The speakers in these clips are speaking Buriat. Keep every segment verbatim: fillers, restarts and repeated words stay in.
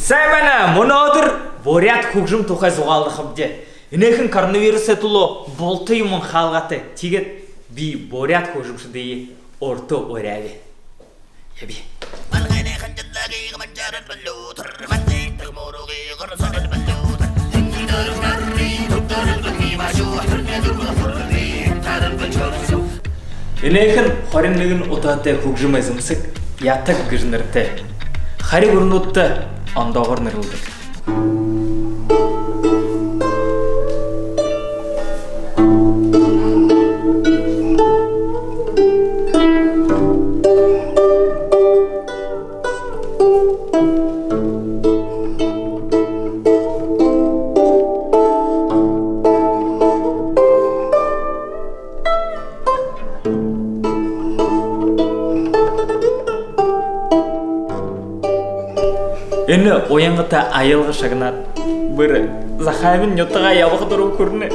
Сайн байна! Мүнөөдэр буряад хүгжэм тухай зугаалдахабди. Энэхэн коронавирусай түлөө булта юумэн хаалгатай. Тиигээд би буряад хүгжэмшэдые урда уряаб. Яби. Энэхэн хорин нэгэн удаатай хүгжэмэй зэмсэг «Ятаг» гэжэ нэрэтэй. Хари гүрэнүүдтэ ондоогоор нэрлэдэг. Энэ уянгата аялга шагнаад, бүри Захаамин нютагаа ябаха дурам хүрэнэ.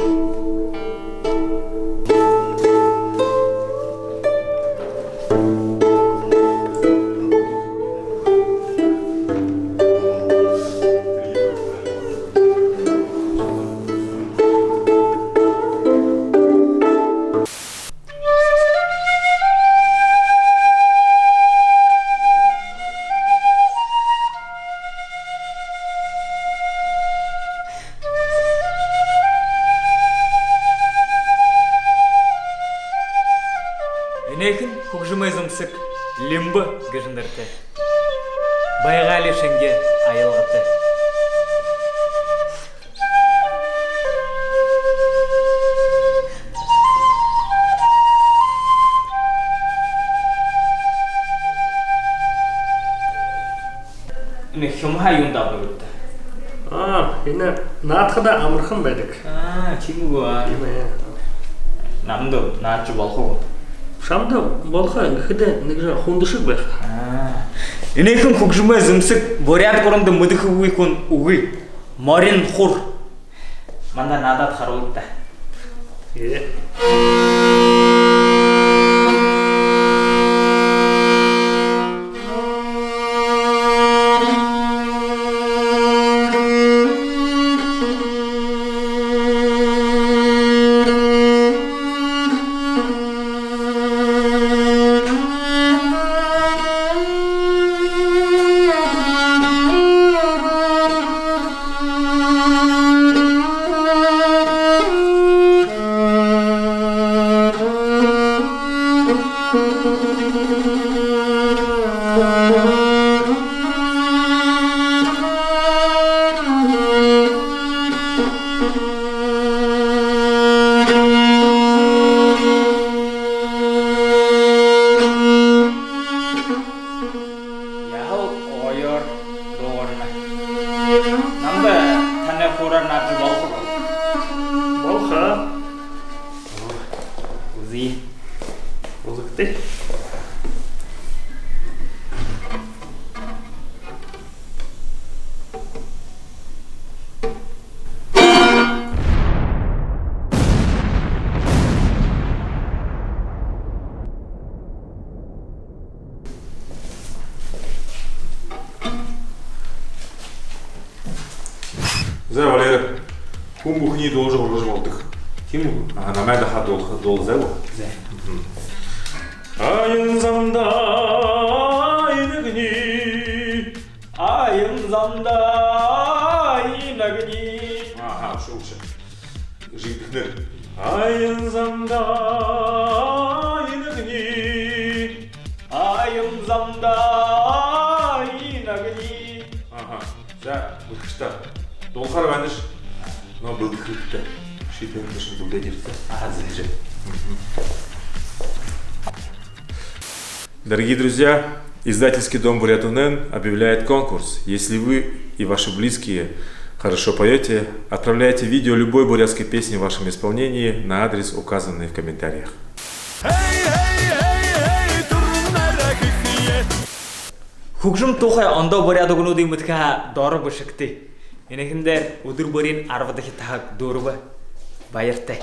Энэхэн хүгжэмэй зэмсэг «Лимбэ» гэжэ нэрэтэй. Байгаали шэнги аялгатай. Энэ хюмһаа юундэ абадаг бэ? Аа, энэ наадахада амархан байдаг. Аа, тиимэ гү? Тиимэ. Намда наадажа болохо гү? Шамда болохо, гэхэдэ нэгэ жаа хүндэшэг байха. Аа. Энэхэн хүгжэмэй зэмсэг буряад гүрэндэ мэдэхэгүй хүн үгы. Морин хур. Манда наадаад харуулыт даа. Ээ. Яһала гоёор дуугарна. Намда танай хуураар наадажа болохо гү? Болохо. Үзье. Үзэгты. За, Валера, хүн бүхэниие дуулажа һургажа болодог. Тиимэ гү? Аха, намайе дахаад дуулаха, дуулаа, за гү? За. Мгм. Аян замдаа инагни. Аян замдаа инагни. Аха, шүүгшэ. Жигдэхэнээр. Аян замдаа инагни. Аян замдаа инагни. Аха. За, бэлдэхэгшэ даа. Дуулахаар байнаш. Но бэлдэхэ хэрэгтэй. Ши тэрэ дэшэ бэлдээд ерээ. Аха, зэ. Мгм. Дорогие друзья, издательский дом «Бурятунен» объявляет конкурс. Если вы и ваши близкие хорошо поёте, отправляйте видео любой бурятской песни в вашем исполнении на адрес, указанный в комментариях. Хүгжэм тухай ондоо буряад үгэнүүдые мэдэхэ һаа, доро бэшэгты. Энэхэн дээрэ үдэр бүриин арбадахи таһаг дүүрэбэ. Баяртай.